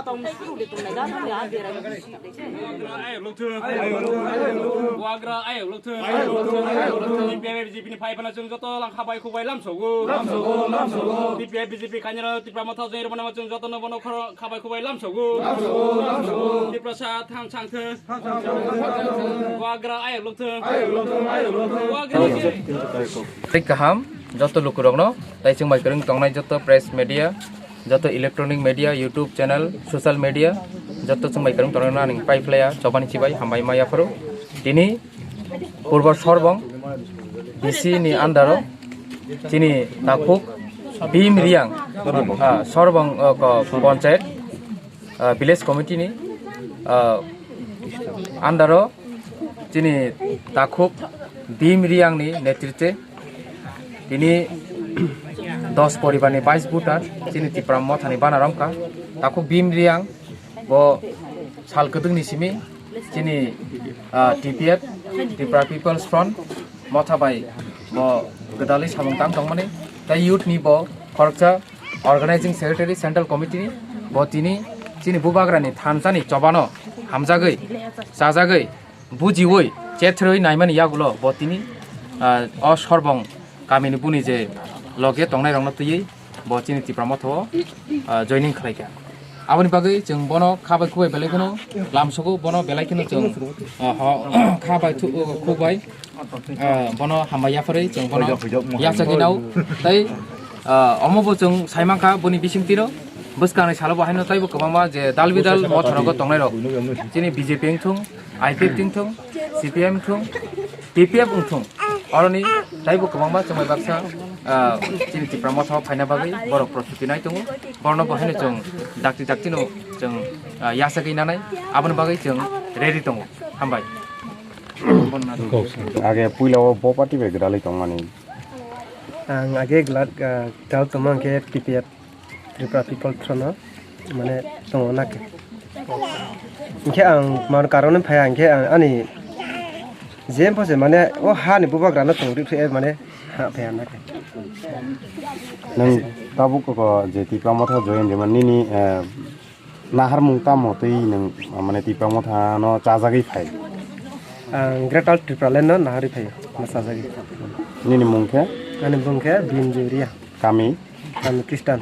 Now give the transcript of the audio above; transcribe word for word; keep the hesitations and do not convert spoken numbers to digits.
Buagra ayok lokthung. Buagra ayok lokthung. T P F B J P ni phai phano chwng joto langkha bai khubai lamsogo. T P F B J P kainwrok Tipra Motha join rwmano chwng jotono bono khoro khabai khubai lamsogo. Tiprasa thang chang thung. Buagra ayok lokthung. Buagra ayok. Tei kaham joto lukurokno, tei chwng bai kwrwng tongnai joto press media, joto electronic media, YouTube channel, social media, joto chwng bai kwrwng tongnai ani pai phlaya chobani chibai hambai ma yapharo. Tini Purbo Sorbong D C ni under o chini takhuk Bhim Riang, ah, Sorbong, ah, ko-, Panchayat, ah, Village Committee ni, ah, under o chini takhuk Bhim Riang ni netritwe tini dos poribar ni bais voter chini Tipra Motha ni bana romkha. Takhuk Bhim Riang bo sal kwdwkni simi chini, ah, T P F, Tipra People's Front, Motha bai bo gwdalwi samung tang tongmani. Tei youth ni bo khoroksa organizing secretary Central Committee ni, bo tini chini bubagrani thansani chobano hamjagwi, chajagwi, bujiwi, chethrwi naimani yagulo bo tini, ah, o Sorbong kamini buni je loge tongnairokno twiwi bo chini Tipra Motha o, ah, joining khlaikha. Aboni bagwi chwng bono kha bai khu bai belai kheno lamsogo, bono belai kheno chwng, ah, ho, kha bai thu-, khu bai, ah, bono hambai yapharwi chwng bono yachagwi nao. Tei, ah, omo bo chwng saimankha boni bisingtwino bwskangni salo bo haino taibo kwbangma je dal bidal mothanogo tongnairok chini B J P wngthung, I P F wngthung, C P M wngthung, T P F wngthung, oroni taibo kwbangma chwng bai baksa, ah, chini Tipra Motha o phaina bagwi borok prostuti nai tongo. Borokno bo haino chwng dakti daktino chwng, ah, yachagwi nanai, aboni bagwi chwng ready tongo. Hambai. Age puila o bo party bai gwdalwi tongmani. Ang age glad, ah, tal tongma hwnkhe T P F. Tripura People Front no mane tongo na khe. Hingkhe ang mar karon phai hingkhe ang ani je pose mane o ha ni bubagra no tong ri phai mane ha phai na khe. Nang tabuk ko je Tipra Motha join de man nini, eh, naharmung tamo tei nang mane Tipra Motha no chajagwi phai? Ang Greater Tipraland no naharwi phai, ma chajagwi. Nini mung khe? Ani mung khe Bhim Juria. Kami? Kami Kristan.